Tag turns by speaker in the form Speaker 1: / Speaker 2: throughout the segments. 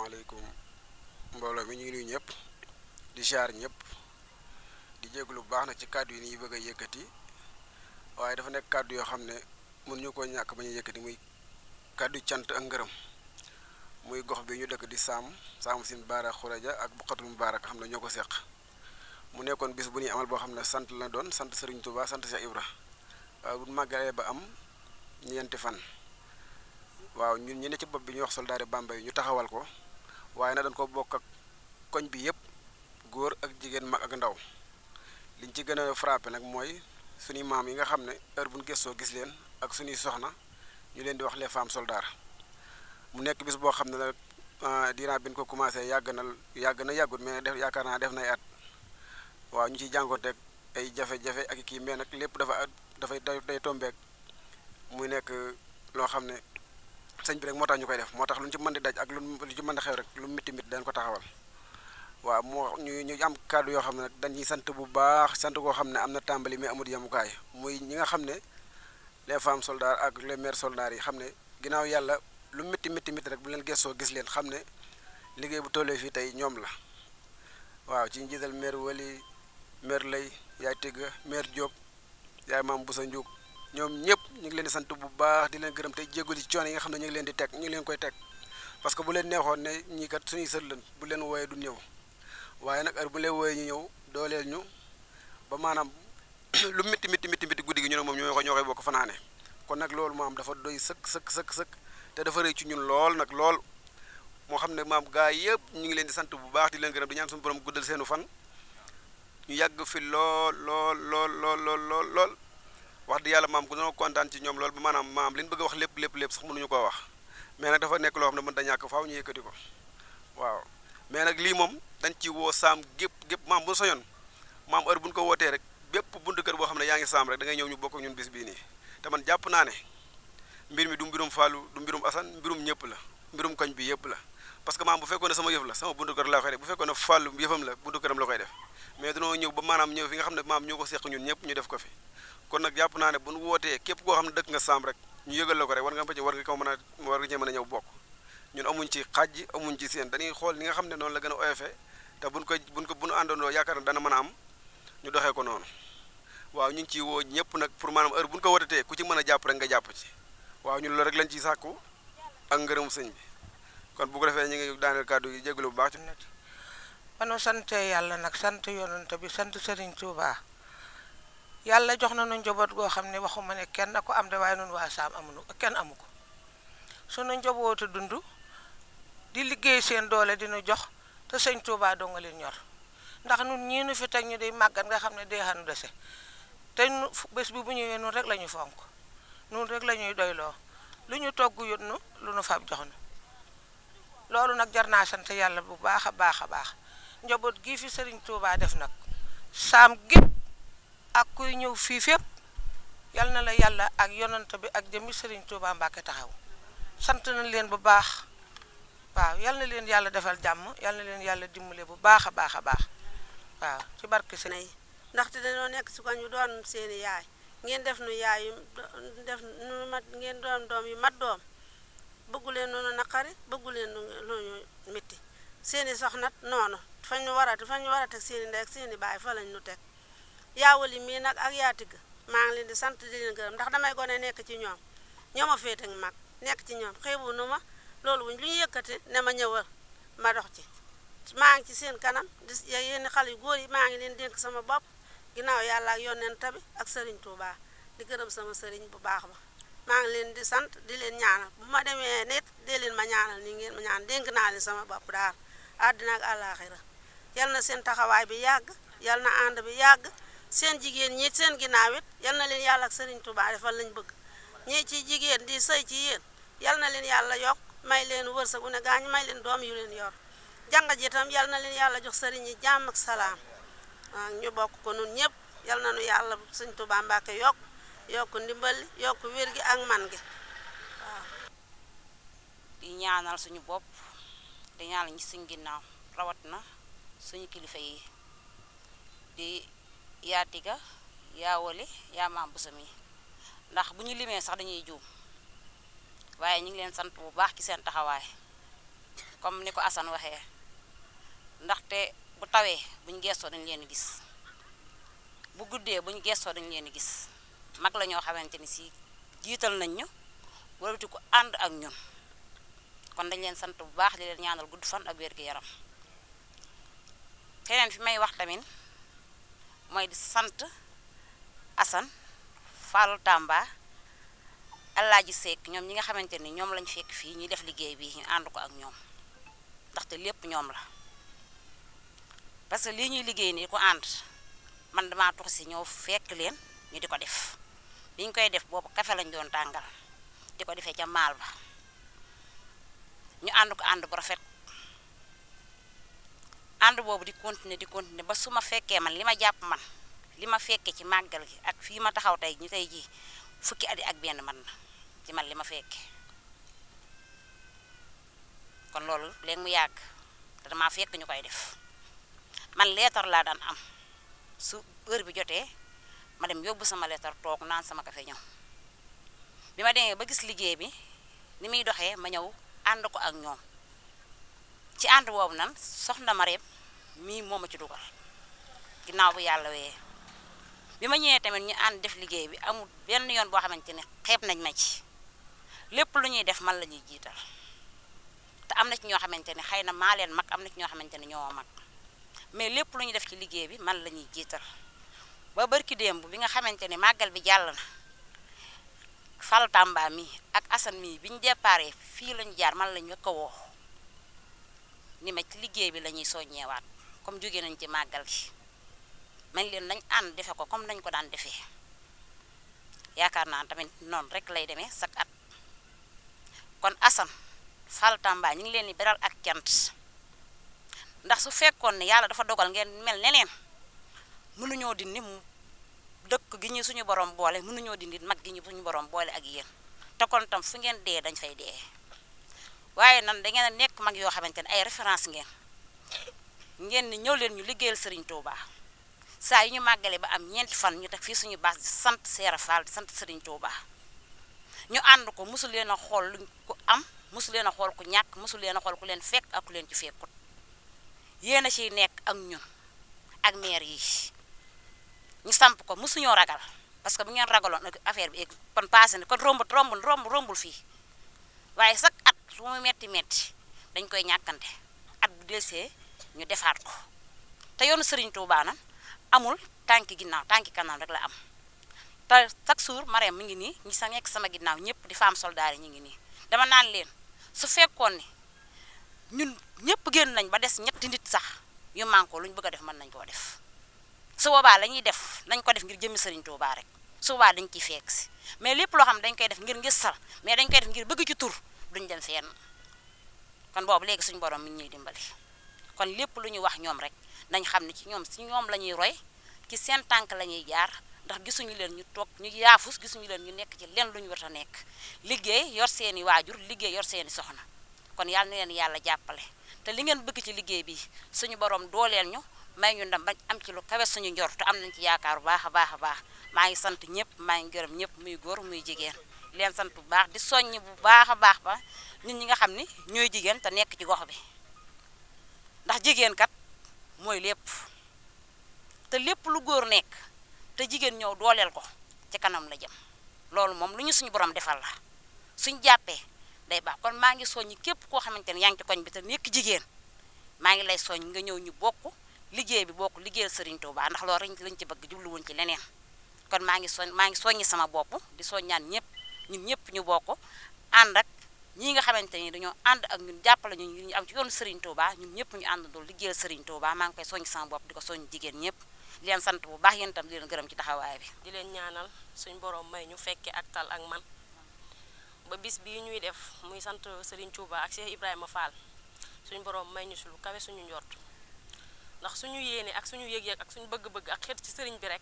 Speaker 1: asalaamaaleykum mbooloo mi ñu ngi nuyu ñëpp di ziar ñëpp di jégalu bu baax nag ci kàddu yi ni bëgg a yëkkati waaye dafa nekk kàddu yoo xam ne mënuñu ko ñàkk ba ñu yëkkati muy kàddu cant ak ngërëm muy gox bi ñu dëkk di Saam Sin Baara Xuraja ak Buqatul Mubarak xam ne ñoo ko seq mu nekkoon bis bu ñuy amal boo xam ne sant la doon sant Serigne Touba sant Cheikh Ibra waaw bu màggalee ba am ñeenti fan waaw ñun ñi ne ci bopp bi ñu wax soldaari Bambey ñu taxawal ko waaye nag dañ ko bokk ak koñ bi yëpp góor ak jigéen mag ak ndaw liñ ci gën a frappé nag mooy suñuy maam yi nga xam ne heure bu ñu gëstoo gis leen ak suñuy soxna ñu leen di wax les femmes soldats mu nekk bis boo xam ne nag diiraa bi ñu ko commencé yàgg na yàggut mais yaakaar naa def nay at waaw ñu ciy jànkoonteeg ay jafe-jafe ak kii mais nag lépp dafay day tombeek muy nekk loo xam ne sëñ bi rek moo tax ñu koy def moo tax lu ñu ci mën di daj ak lu ci mën di xew rek lu mitti dañ ko taxawal waaw moo ñu am kàddu yoo xam ne nag dañuy sant bu baax sant koo xam ne am na tàmbali mais amul yemukaay muy ñi nga xam ne les femmes soldats ak les mères soldats yi xam ne ginnaaw yàlla lu mitti rek bu leen gëstoo gis leen xam ne liggéey bu tollee fii tey ñoom la waaw ci njiital maire Wali maire Lay yaay Tigga maire Diop yaay Maam Boussa Ndiouk ñoom ñëpp ñu ngi leen di sant bu baax di leen gërëm tey jégalu ci coono yi nga xam ne ñu ngi leen di teg ñu ngi leen koy teg parce que bu leen neexoon ne ñii kat suñuy sët lañ bu leen wooyee du ñëw waaye nag heure bu leen wooyee ñu ñëw dooleel ñu ba maanaam lu mitti guddi gi ñu ne moom ñoo koy bokk fanaane kon nag loolu maam dafa doy sëkk te dafa rëy ci ñun lool nag lool moo xam ne maam gaa yëpp ñu ngi leen di sant bu baax di leen gërëm di ñaan suñu borom guddal seenu fan ñu yàgg fi lool wax di yàlla maam ku doon kontaan ci ñoom loolu ba maanaam maam li ñu bëgg a wax lépp sax mënuñu koo wax mais nag dafa nekk loo xam ne mën da ñàkk faaw ñu yëkkati ko waaw mais nag lii moom dañ ci woo saam gépp maam bu ñu soñoon maam heure bu ñu ko wootee rek bépp buntu kër boo xam ne yaa ngi saam rek da ngay ñëw ñu bokk ak ñun bis bii nii te man jàpp naa ne mbir mi du mbirum Fallou du mbirum Assane mbirum ñëpp la mbirum koñ bi yëpp la parce que maam bu fekkoon ne sama yëf la sama buntu kër laa koy def bu fekkoon ne Fallou yëfam la buntu këram la koy def mais dañoo ñëw ba maanaam ñëw fi nga xam ne maam ñoo ko seq ñun ñëpp ñu def ko fi kon nag jàpp naa ne bu ñu wootee képp koo xam ne dëkk nga saam rek ñu yëgal la ko rek war nga cee mën a ñëw bokk ñun amuñ ci xàjj amuñ ci seen dañuy xool ni nga xam ne noonu la gën a oyofee te bu ñu àndandoo yaakaar na dana mën a am ñu doxee ko noonu waaw ñu ngi ciy woo ñëpp nag pour maanaam heure bu ñu ko wotatee ku ci mën a jàpp rek nga jàpp ci waaw ñun loolu rek lañ ciy sàkku ak ngërëmu sëñ bi kon bu ko defee ñu ngi daaneel kàddu yi jégalu bu baax ci
Speaker 2: banu sante yàlla nag sant yonent bi sant Serigne Touba yàlla jox na nu njaboot goo xam ne waxuma ne kenn ko am de waaye nun waa saam amuñu kenn amu ko sunu njabootu dund di liggéey seen doole dinu jox te sëñ Touba doo nga leen ñor ndax nun ñii nu fi teg ñu di màggat nga xam ne deexanu dese te bés bi bu ñëwee nun rek la ñu fonk nun rek la ñuy doyloo lu ñu togg yut nu lu nu fab jox nu loolu nag jar naa sant yàlla bu baax a baax njaboot gii fi Serigne Touba def nag saam gépp ak kuy ñëw fii fépp yal na la yàlla ak yonant bi ak jëmmi Serigne Touba Mbàkke taxaw sant nañ leen bu baax waaw yal na leen yàlla defal jàmm yal na leen yàlla dimbale bu baax a baax waaw ci barke seen
Speaker 3: yi ndaxte dañoo nekk si ko ñu doon seeni yaay ngeen def nu yaay yu def nu mat ngeen doon doom yu mat doom bëggu leen noonu naqari bëggu leen lu ñu métti seeni soxnat noonu fa ñu war a teg seeni ndey ak seeni baay fa lañ nu teg yaawali mii nag ak yaa Tigga maa ngi leen di sant di leen gërëm ndax damay gone nekk ci ñoom ñoo ma féete ak mag nekk ci ñoom xeebu nu ma loolu wuñ lu ñu yëkkati ne ma ñëwal ma dox ci maa ngi ci seen kanam di yéen xale yu góor yi maa ngi leen dénk sama bopp ginnaaw yàlla ak yonent bi ak Serigne Touba di gërëm sama Serigne bu baax ba maa ngi leen di sant di leen ñaanal bu ma demee nit dee leen ma ñaanal ni ngeen ma ñaan dénk naa leen sama bopp daal àddina ak àllaaxira yal na seen taxawaay bi yàgg yal na ànd bi yàgg seen jigéen ñi seen ginnaaw it yal na leen yàlla ak Serigne Touba defal lañ bëgg ñii ci jigéen di sëy ci yéen yal na leen yàlla yokk may leen wërsëg gu ne gaañ may leen doom yu leen yor jànga ji itam yal na leen yàlla jox sëriñ yi jàmm ak salaam ñu bokk ko nun ñëpp yal na nu yàlla Sëñ Touba Mbàkke yokk ndimbali yokk wér gi ak man gi waaw.
Speaker 4: di ñaanal suñu bopp di ñaanal ñi suñ ginnaaw rawat na suñu kilifa yi di yaa Tigga yaa Wali yaa Maam Boussa mi ndax bu ñu limee sax dañuy juum waaye ñu ngi leen sant bu baax ci seen taxawaay comme ni ko Assane waxee ndaxte bu tawee buñ gestoo dañ leen gis bu guddee buñ gestoo dañ leen gis mag la ñoo xamante ni si jiital nañ ñu wala ko ànd ak ñun kon dañ leen sant bu baax di leen ñaanal gudd fan ak wér-gu-yaram keneen fi may wax tamit mooy di sant Assane Fallou Tamba Alaaji Seck ñoom ñi nga xamante ni ñoom lañ fekk fii ñuy def liggéey bi ñu ànd ko ak ñoom ndaxte lépp ñoom la parce que lii ñuy liggéey nii ko ànd man damaa tux si ñëw fekk leen ñu di ko def biñ koy def boobu kafe lañ doon tàngal di ko defee ca maal ba ñu ànd ko ànd bu rafet ànd boobu di continuer ba su ma fekkee man li ma jàpp man li ma fekkee ci màggal gi ak fii ma taxaw tey ñu tey ji fukki at ak benn man na ci man li ma fekke kon loolu léegi mu yàgg te dama fekk ñu koy def man leetar laa daan am su heure bi jotee ma dem yóbbu sama leetar toog naan sama kafe ñëw bi ma demee ba gis liggéey bi ni muy doxee ma ñëw ànd ko ak ñoom ci ànd boobu nan soxna Mareem mii moo ma ci dugal ginnaaw bu yàlla wee bi ma ñëwee tamit ñu ànd def liggéey bi amul benn yoon boo xamante ne xeeb nañ ma ci lépp lu ñuy def man la ñuy jiital te am na ci ñoo xamante ne xëy na maa leen mag am na ci ñoo xamante ne ñoo mag mais lépp lu ñuy def ci liggéey bi man la ñuy jiital ba barki démb bi nga xamante ne màggal bi jàll na Fallou Tamba mi ak Assane mi bi ñu déparé fii lañu jaar man lañu ko woo ni ma ci liggéey bi la ñuy soññeewaat comme jóge nañ ci màggal gi man leen nañ ànd defe ko comme nañ ko daan defee yaakaar naa tamit noonu rek lay demee chaque at kon Assane Fallou Tamba ñu ngi leen di beral ak cant ndax su fekkoon ne yàlla dafa dogal ngeen mel neneen mënuñoo dindi dëkk gi ñu suñu borom boole mënuñoo dindi mag gi ñu suñu borom boole ak yéen te kon tam fu ngeen dee dañ fay dee waaye nan da ngeen a nekk mag yoo xamante ne ay référence ngeen ni ñëw leen ñu liggéeyal Serigne Touba saa yi ñu màggale ba am ñeenti fan ñu teg fii suñu base di sant Seera Fall di sant Serigne Touba ñu ànd ko mosu leen a xool luñ ko am mosu leen a xool ku ñàkk mosu leen a xool ku leen fekk ak ku leen ci fekkut yéen a ciy nekk ak ñun ak maire yi ñu samp ko mosuñoo ragal parce que bu ngeen ragaloon affaire bi kon passé ne kon rombul fii waaye chaque at lu mu metti dañ koy ñàkkante at bu desee ñu defaat ko te yoonu Serigne Touba nag amul tànki ginnaaw tànki kanam rek la am te chaque jour Marème mi ngi nii ñi sa nekk sama ginnaaw ñëpp di femme soldat yi ñu ngi nii dama naan leen su fekkoon ni ñun ñëpp génn nañ ba des ñetti nit sax yu manko lu ñu bëgg a def mën nañ koo def su boobaa la ñuy def nañ ko def ngir jëmmi Serigne Touba rek su boobaa dañ ciy fekk si mais lépp loo xam dañ koy def ngir ngisal mais dañ koy def ngir bëgg ci tur duñ dem fenn kon boobu léegi suñu borom mi ngi ñuy dimbali kon lépp lu ñu wax ñoom rek nañ xam ne ci ñoom la ñuy roy ci seen tànk la ñuy jaar ndax gisuñu leen ñu toog ñu yaafus gisuñu leen ñu nekk ci leen lu ñu war a nekk liggéey yor seeni waajur liggéey yor seeni soxna kon yàlla na leen yàlla jàppale te li ngeen bëgg ci liggéey bi suñu borom dooleel ñu may ñu ndam bañ am ci lu kawe suñu njort te am nañ ci yaakaar bu baax a baax a baax maa ngi sant ñëpp maa ngi gërëm ñëpp muy góor muy jigéen leen sant bu baax di soññ bu baax a baax ba nit ñi nga xam ni ñooy jigéen te nekk ci gox bi ndax jigéen kat mooy lépp te lépp lu góor nekk te jigéen ñëw dooleel ko ci kanam la jëm loolu moom lu ñu suñu borom defal la suñ jàppee day baax kon maa ngi soññi képp koo xamante ne yaa ngi ci koñ bi te nekk jigéen maa ngi lay soññ nga ñëw ñu bokk liggéey bi bokk liggéeyal Serigne Touba ndax loolu rek lañ ci bëgg jubluwuñ ci leneen kon maa ngi soññi sama bopp di soññaan ñëpp ñun ñëpp ñu bokk ànd ak ñii nga xamante ni dañoo ànd ak ñun jàppale ñu am ci yoonu Serigne Touba ñun ñëpp ñu àndandoo liggéeyal Serigne Touba maa ngi koy soññ sama bopp di ko soññ jigéen ñëpp di leen sant bu baax yéen itam di leen gërëm ci taxawaay bi.
Speaker 5: di leen ñaanal suñ borom may ñu fekke ak tal ak man ba bis bii ñuy def muy sant Serigne Touba ak Cheikh Ibrahima Fall suñ borom may ñu si lu kawe suñu njort ndax suñu yéene ak suñu yëg-yëg ak suñu bëgg-bëgg ak xeet ci Serigne bi rek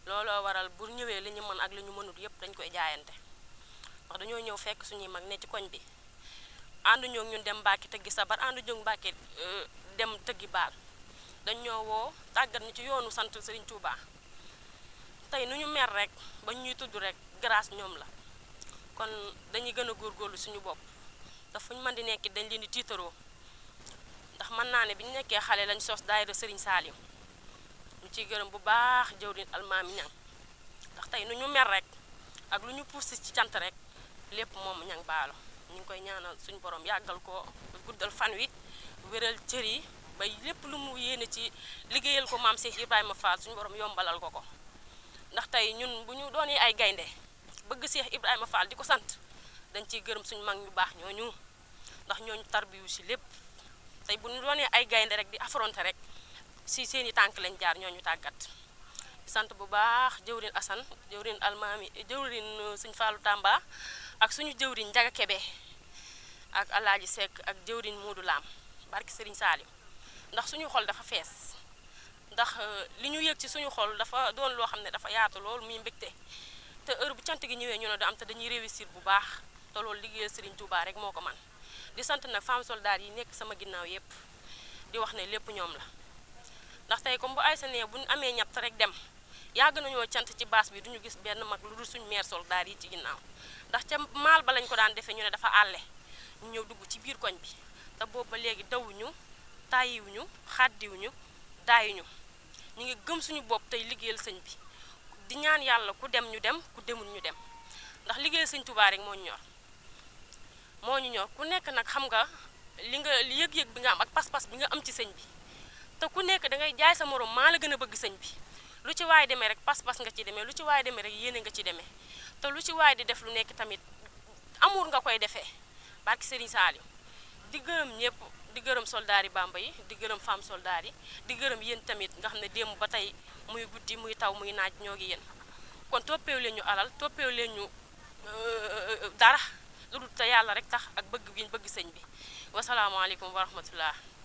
Speaker 5: looloo waral bu ñëwee li ñu mën ak li ñu mënut yëpp dañ koy jaayante ndax dañoo ñëw fekk suñuy mag ne ci koñ bi ànduñoo ñun dem Mbàkke tëggi sabar ànduñoo Mbàkke dem tëggi baal dañ ñoo woo tàggat ñu ci yoonu sant Serigne Touba tey nu ñu mer rek ba ñuy tudd rek grâce ñoom la kon dañuy gën a góorgóorlu suñu bopp ndax fu ñu mën di nekk dañ leen di tiitaroo ndax mën naa ne bi ñu nekkee xale lañ sos daayira Serigne Saliou ñu ciy gërëm bu baax jëwriñ almaami ñang ndax tey nu ñu mer rek ak lu ñu poussé ci cant rek lépp moom ñang baalo ñu ngi koy ñaanal suñu borom yàggal ko guddal fan wi wéral cër yi ba lépp lu mu yéene ci liggéeyal ko maam Cheikh Ibrahima Fall suñu borom yombalal ko ko ndax tey ñun bu ñu doonee ay gaynde bëgg Cheikh Ibrahima Fall di ko sant dañ ciy gërëm suñu mag ñu baax ñooñu ndax ñooñu tarbiyu si lépp tey bu ñu doonee ay gaynde rek di affronter rek si seeni tànk lañ jaar ñooñu tàggat di sant bu baax jëwrin Assane jëwrin almaami jëwrin suñ Fallou Tamba ak suñu jëwriñ Njaga Kebe ak Alaaji Seck ak jëwriñ Moodu Lam barki Serigne Saliou ndax suñu xol dafa fees ndax li ñu yëg ci suñu xol dafa doon loo xam ne dafa yaatu loolu muy mbégte te heure bu cant gi ñëwee ñu ne du am te dañuy réussir bu baax te loolu liggéeyal Serigne Touba rek moo ko man di sant nag femme soldat yi nekk sama ginnaaw yépp di wax ne lépp ñoom la ndax tey comme bu ay sa nee bu ñu amee ñett rek dem yàgg nañoo cant ci baas bi duñu gis benn mag lu dul suñu mère soldat yi ci ginnaaw ndax ca maal ba lañ ko daan defee ñu ne dafa àlle ñu ñëw dugg ci biir koñ bi te boobu ba léegi dawuñu tàyyiwuñu xàddiwuñu daayuñu ñu ngi gëm suñu bopp tey liggéeyal sëñ bi di ñaan yàlla ku dem ñu dem ku demul ñu dem ndax liggéeyal sëñ Touba rek moo ñu ñor ku nekk nag xam nga li yëg-yëg bi nga am ak pas-pas bi nga am ci sëñ bi te ku nekk da ngay jaay sa morom maa la gën a bëgg sëñ bi lu ci waay demee rek pas-pas nga ci demee lu ci waay demee rek yéene nga ci demee te lu ci waay di def lu nekk tamit amour nga koy defee barki Serigne Saliou di gërëm ñëpp di gërëm soldaar yi Bamba yi di gërëm femme soldaar yi di gërëm yéen tamit nga xam ne démb ba tey muy guddi muy taw muy naaj ñoo ngi yéen kon toppeewu leen ñu alal toppeewu leen ñu dara lu dul te yàlla rek tax ak bëgg gi ñu bëgg sëñ bi wasalaamaaleykum wa rahmatullah